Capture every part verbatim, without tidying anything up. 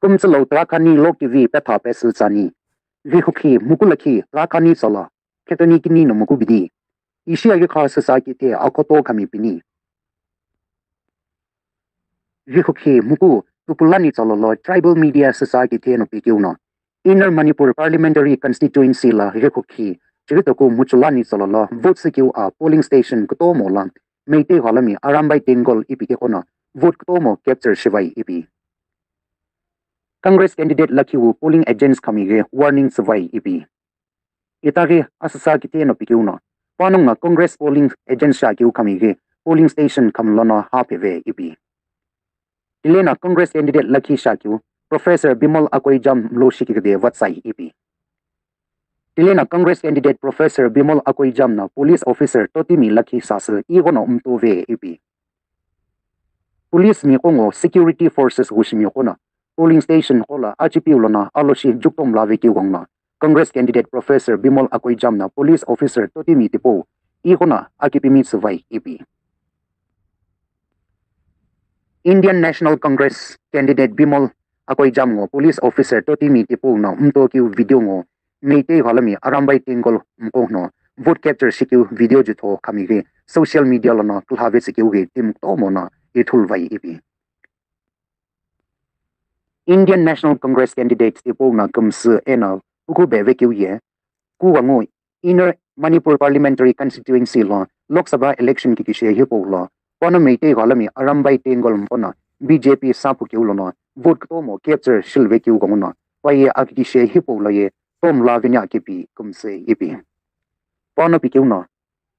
Kümtsü lo türakhani lo kivi petha pesü tsüani. Rikhukhi muku lakhi türakhani tsala, khetoni kini no muku bidi. Ishi aghi kha süsa kithe akhoto khami pini. Rikhukhi muku tupulani tsala lo tribal media süsa kithe no pikeu no. Inner Manipur Parliamentary Constituency la rikhukhi chiritoku muchulani tsala lo vote sükeu a polling station kutomo la Meitei Gholomi Arambai Tenggol ipi keqo no vote kutomo capture shivai ipi. Congress candidate lakhiwu polling agents khami ghi warning tsüvai ipi. Itaghi asüsa kithe no pikeu no, panongu no Congress polling agents shakeu khami ghi polling station khami lono hapheve ipi. Tile no Congress candidate lakhi shakeu Professor Bimol Akoijam lo shikighi de vatsai ipi. Tile no Congress candidate Professor Bimol Akoijam no police officer totimi lakhi sasü ighono mtove ipi. Police miqo ngo security forces wushimiqo no polling station qo lo achipiu lono aloshi juktom lavekeu ghenguno Congress candidate Professor Bimol Akoijam no police officer totimi tipau ighono akipimi tsüvai ipi. Indian National Congress candidate Bimol Akoijam ngo police officer totimi tipau no mtokeu video ngo Meitei Gholomi Arambai Tenggol mqo no vote capture shikeu video jutho khami ghi social media lono külhave tsükeu ghi team kutomo no ithulvai ipi. Indian National Congress candidate tipau no kümsü eno pukhu bevekeu ye, kughengu Inner Manipur Parliamentary Constituency lo Lok Sabha election kikishe hipau lo, pano Meitei Gholomi Arambai Tenggol mqo no B J P sapu keu lono vote kutomo capture shilvekeu ghenguno, paye akikishe hipau lo ye tom laveni akipi kümsü ipi. Pano pikeu no,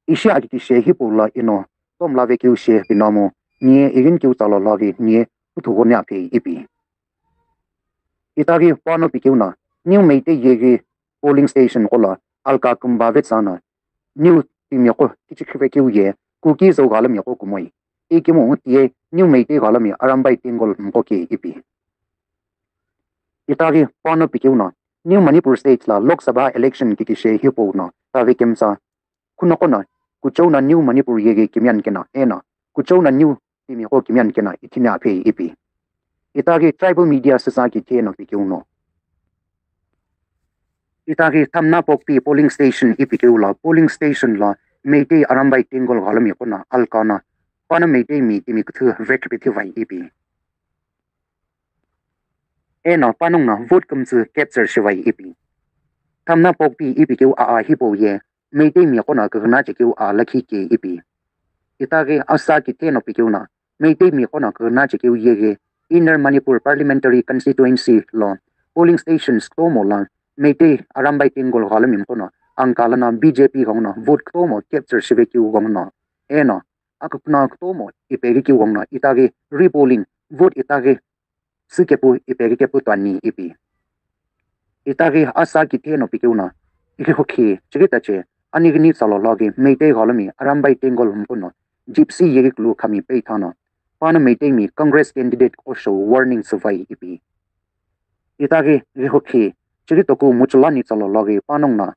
ishi akikishe hipau lo ino tom lavekeu she pinomu, nie ighinikeu tsala lo ghi nie huthu ghoni aphe ipi. Itaghi pano pikeu no, New Meitei yeghi polling station qo lo alka kümba vetsü no, New timiqo kichikhive keu ye, Kuki Zo Gholomi qo kumoi. Ikemu tiye New Meitei Gholomi Arambai Tenggol mqo ke ipi. Itaghi pano pikeu no, New Manipur State la Lok Sabha election kikishe hipau no, tave kemtsa. Khunoqo no, kuchou no New Manipur yeghi kimiyan keno, eno, kuchou no New timiqo kimiyan keno ithini aphe ipi. Itaghi tribal media süsa kithe no pikeu no. Itaghi Thamna Pokpi polling station ipi keu lo polling station lo Meitei Arambai Tenggol Gholomi qo no alka no, pano Meitei mi timi küthü vekipithivai ipi. Eno panongu no vote kümtsü capture shivai ipi. Thamna Pokpi ipi keu a hipau ye, Meitei miqo no küghüna chekeu a lakhi ke ipi. Itaghi asüsa kithe no pikeu no, Meitei miqo no küghüna chekeu yeghi Inner Manipur Parliamentary Constituency lo polling stations kutomo lo Meitei Arambai Tenggol Gholomi mqo no angka lono B J P ghenguno vote kutomo capture shivekeu ghenguno, eno aküküna kutomo ipeghi keu ghenguno itaghi repolling vote itaghi sükepu ipeghi kepu tuani ipi. Itaghi asüsa kithe no pikeu no, ighikukhi chighi tache anighini tsala lo ghi Meitei Gholomi Arambai Tenggol mqo no Gypsy yeghi kulu khami peitha no, pano Meitei mi Congress candidate qo shou warning tsüvai ipi. Itaghi ighikukhi chighi toku muchulani tsala lo ghi panongu no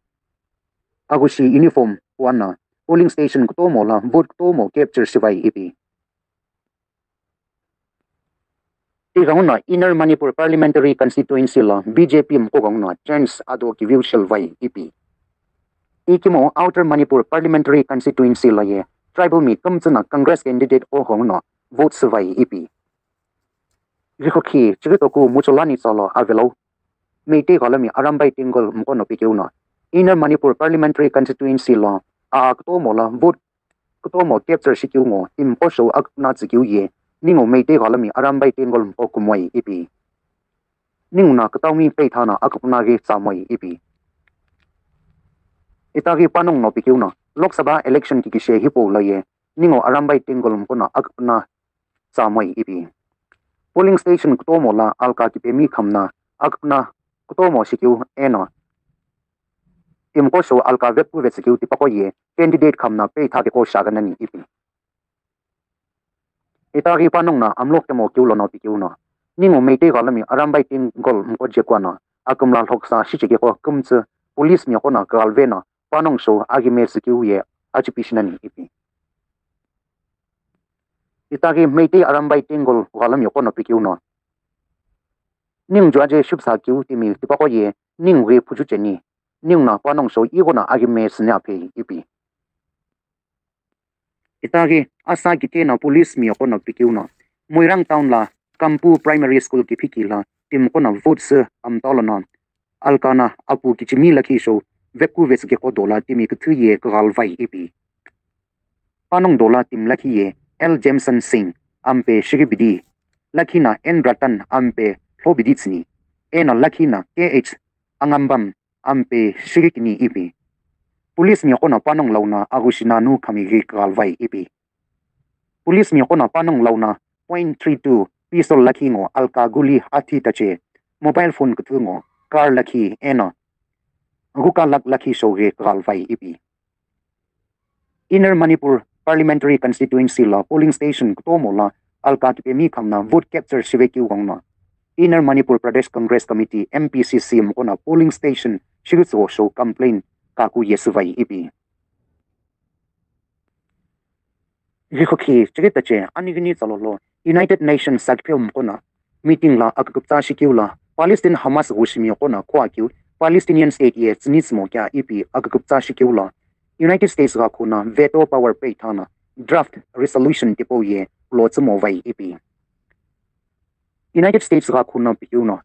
Agushi uniform puano polling station kutomo lo vote kutomo capture shivai ipi. Tighenguno Inner Manipur Parliamentary Constituency lo B J P mqo ghenguno chance ado kiviu shilvai ipi. Ikemu Outer Manipur Parliamentary Constituency lo ye tribal mi kümtsü no Congress candidate qo ghenguno vote shivai ipi. Ighikukhi chighi toku muchulani tsala avelo Meitei Gholomi Arambai Tenggol mqo no pikeu no, Inner Manipur Parliamentary Constituency lo a kutomo lo vote kutomo capture shikeu ngo timiqo shou aküküna tsükeu ye, ningu Meitei Gholomi Arambai Tenggol mqo kumoi ipi. Ningu no kütaumi peitha no aküküna ghi tsamoi ipi. Itaghi panongu no pikeu no, Lok Sabha election kikishe hipau lo ye, ningu Arambai Tenggol mqo no aküküna tsamoi ipi. Polling station kutomo lo alka kipemi khamna aküküna kutomo shikeu eno timiqo shou alka vepu vetsükeu tipaqo ye candidate khamna peitha keqo shaghenani ipi. Itaghi panongu no amlo kemo keu lono pikeu no, ningu Meitei Gholomi Arambai Tenggol mqo jekuano akümla lhoksa shichekeu qo kümtsü police miqo no kighalve no panongu shou aghime tsükeu ye achipi shinani ipi. Itaghi Meitei Arambai Tenggol Gholomi qo no pikeu no, Ningu juaje shipüsa keu timi tipaqo ye ningu ghi phuju cheni. Ningu no panongu shou ighono aghime süni aphe ipi. Itaghi asa kitheno police miqo no pikeu no Moirang town la Kampu Primary School kiphiki la timiqo no vote sü amtalono alkana apu kichimi lakhi shou vekuvetsü keqo dola timi küthü ye kaghalvai ipi. Panongu dola timi lakhi ye L Jameson Singh ampe shighi bidi, lakhi no N Ratan ampe lho bidi tsüni, eno lakhi no K H Angambam ampe shighi kini ipi. Police miqo no panongu lau no aghushi nanu khami ghi kaghalvai ipi. Police miqo no panongu lau no point three two pistol lakhi ngo alka guli athi tache, mobile phone küthü ngo car lakhi eno ghuka lakh lakhi shou ghi kaghalvai ipi. Inner Manipur Parliamentary Constituency la polling station kutomo la alka tipemi khami no vote capture shive keu ghenguno Inner Manipur Pradesh Congress Committee, M P C C, miqo no polling station shighi tsügho shou complain kaku yesüvai ipi. Ghikhoki chighi tache anighini tsalolo United Nations sakpheu miqo no meeting la aküküpütsa shikeu la Palestine Hamas ghushi miqo no khuakeu Palestinian state ye tsüni tsümo kea ipi aküküpütsa shikeu la United States ghakhu no veto power peitha no draft resolution tipau ye pulo tsümo vai ipi. United States ghakhu no pikeu no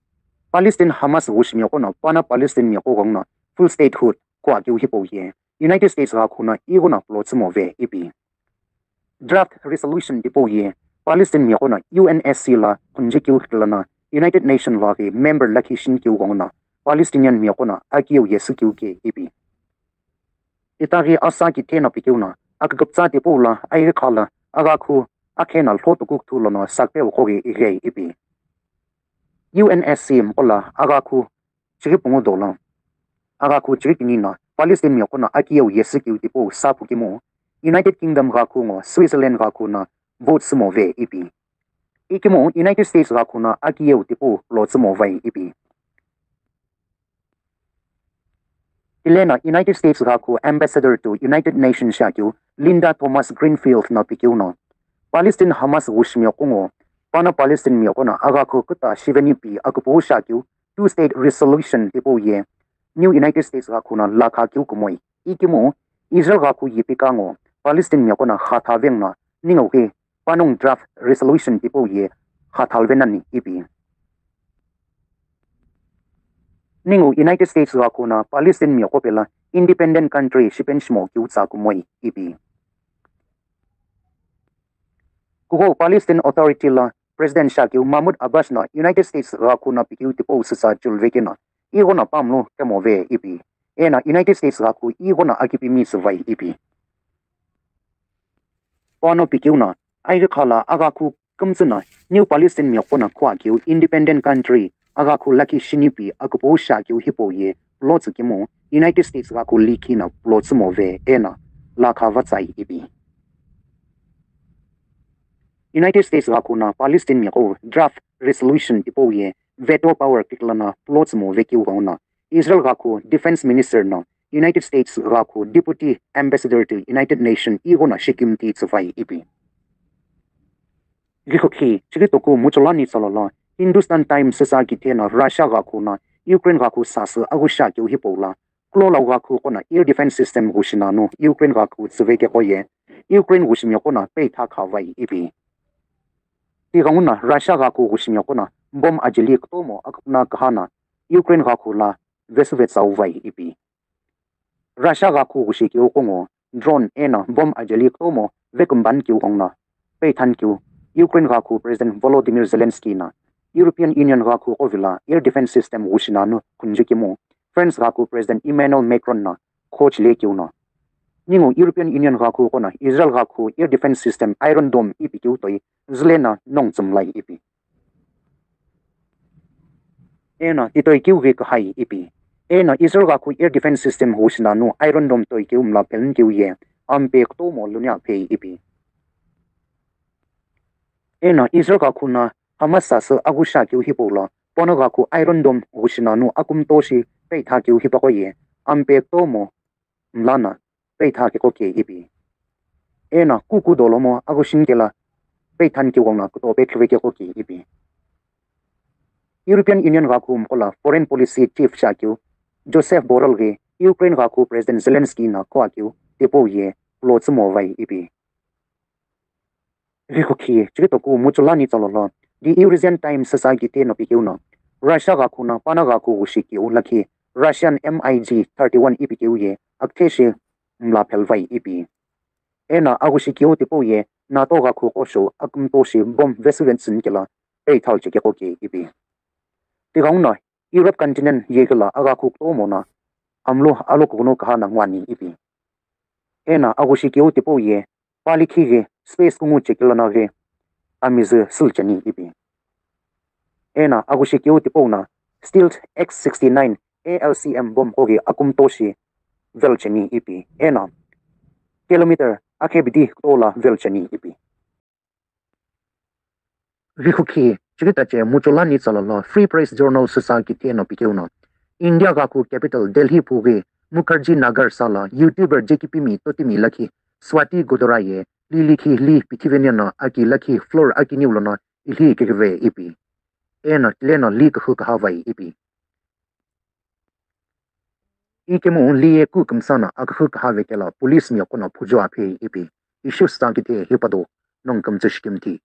Palestine Hamas ghushi miqo no pana Palestine miqo ghenguno full statehood khuakeu hipau ye United States ghakhu no ighono pulo tsümo ve ipi. Draft resolution tipau ye Palestine miqo no U N S C la khunjekeu khulono United Nation la ghi member lakhi shinikeu ghenguno Palestinian miqo no akiyeu yesükeu ke ipi. Itaghi asa kitheno pikeu no aküküpütsa tipau la aighi kha la aghakhu akhe no lho tuku kuthu lono sakpheu qo ghi ighei ipi. U N S C miqo la aghakhu chighi pungu dolo aghakhu chighi kini no Palestine miqo no akiyeu yesükeu tipau saphu kemu United Kingdom ghakhu ngo Switzerland ghakhu no vote sümo ve ipi. Ikemu United States ghakhu no akiyeu tipau lo tsümo vai ipi. Tileno United States ghakhu Ambassador to United Nations shiakeu Linda Thomas Greenfield no pikeu no Palestine Hamas ghushi miqo ngo pana Palestine miqo no aghakhu küta shiveni pi aküpüghu shiakeu two state resolution tipau ye New United States ghakhu no lakha keu kumoi. Ikemu Israel ghakhu yipika ngo Palestine miqo no khatha vengno ningu ghi panongu draft resolution tipau ye khathalve nani ipi. Ningu United States ghakhu no Palestine miqo pelo independent country shipeni shimo keu tsa kumoi ipi. Kughou Palestine Authority la President shiakeu Mahmoud Abbas no United States ghakhu no pikeu tipau süsa chulve keno ighono pamlo kemo ve ipi. Eno United States ghakhu ighono akipimi süvai ipi. Pano pikeu no aighi kha la aghakhu kümtsü no New Palestine miqo no khuakeu independent country aghakhu lakhi shinipi aküpüghu shiakeu hipau ye pulo tsü kemu United States ghakhu likhi no pulo tsümo ve eno lakha vatsai ipi. United States ghakhu no Palestine miqo draft resolution tipau ye veto power piklono pulo tsümo vekeu ghenguno Israel ghakhu defense minister no United States ghakhu deputy ambassador to United Nation ighono shikimti tsüvai ipi. Ghikhoki chighi toku mucholani tsalolo Hindustan Times süsa kitheno Russia ghakhu no Ukraine ghakhu sasü aghu shiakeu hipau la kulo lau ghakhu qo no air defense system ghushi nanu Ukraine ghakhu tsüve keqo ye Ukraine ghushi miqo no peitha khavai ipi. Tighenguno Russia ghakhu ghushi miqo no bomb ajeli kutomo aküpüna kaha no Ukraine ghakhu la vesüve tsauvai ipi. Russia ghakhu ghushi keu qo ngo drone eno bomb ajeli kutomo vekumban keu ghenguno peithan keu Ukraine ghakhu President Volodymyr Zelensky no European Union ghakhu qo vilo air defense system ghushi nanu khunju kemu France ghakhu President Emmanuel Macron no khochile keu no. Ningu European Union ghakhu qo no Israel ghakhu air defense system Iron Dome ipi keu toi züle no nongu tsümlai ipi. Eno titoi keu ghi kahai ipi. Eno Israel ghakhu air defense system ghushi nanu Iron Dome toi keu mla phelini keu ye ampe kutomo lunia phei ipi. Eno Israel ghakhu no Hamas sasü aghu shiakeu hipau lo pono ghakhu Iron Dome ghushi nanu akumtoshi peitha keu hipaqo ye ampe kutomo mla no peitha keqo ke ipi. Eno kuku dolomo aghushi nikela peithan keu ghenguno kutope khluve keqo ke ipi. European Union ghakhu mqola foreign policy chief shiakeu Joseph Borrell ghi Ukraine ghakhu President Zelensky no qo akeu tipau ye pulo tsümo vai ipi. Vikhukhi chikitoku muchulani tsalolo, The Eurasian Times sasa gite no pikeu no, Russia ghakhu no pana ghakhu ghushi keu lakhi Russian MiG thirty one ipi keu ye aktheshi mla phelvai ipi. Ena aghushi keu tipau ye NATO ghakhu qosho akumtoshi bomb vesüvetsün kela peithal cheke qoke ipi. Tighauna Europe continent yekela aghakhu kutomo na amlo alokughunu kahana ngwani ipi. Ena aghushi keu tipau ye palikhi ghi space kungu chekela na ghi amizü sülcheni ipi. Ena aghushi keu tipau na stealth X sixty-nine ALCM bomb qo ghi akumtoshi velcheni ipi. Ena kilometer akhebidi kutola velcheni ipi. Vikhukhi chikitache muchulani tsalolo Free Press Journal sasa gite no pikeu no, India ghakhu capital Delhi phughi Mukherjee Nagar sala YouTuber J K P mi totimi lakhi Swati Godora ye lilikhi li pithiveni no aki lakhi floor akiniu lono ilhi kekeve ipi. Eno tileno li kuhu kaha vai ipi. Ikemu li ye ku kümsa no akuhu kaha vekela police mi yoqo no phuju aphe ipi. Ishu sasa gite hipado nong kümtsü shikimthi.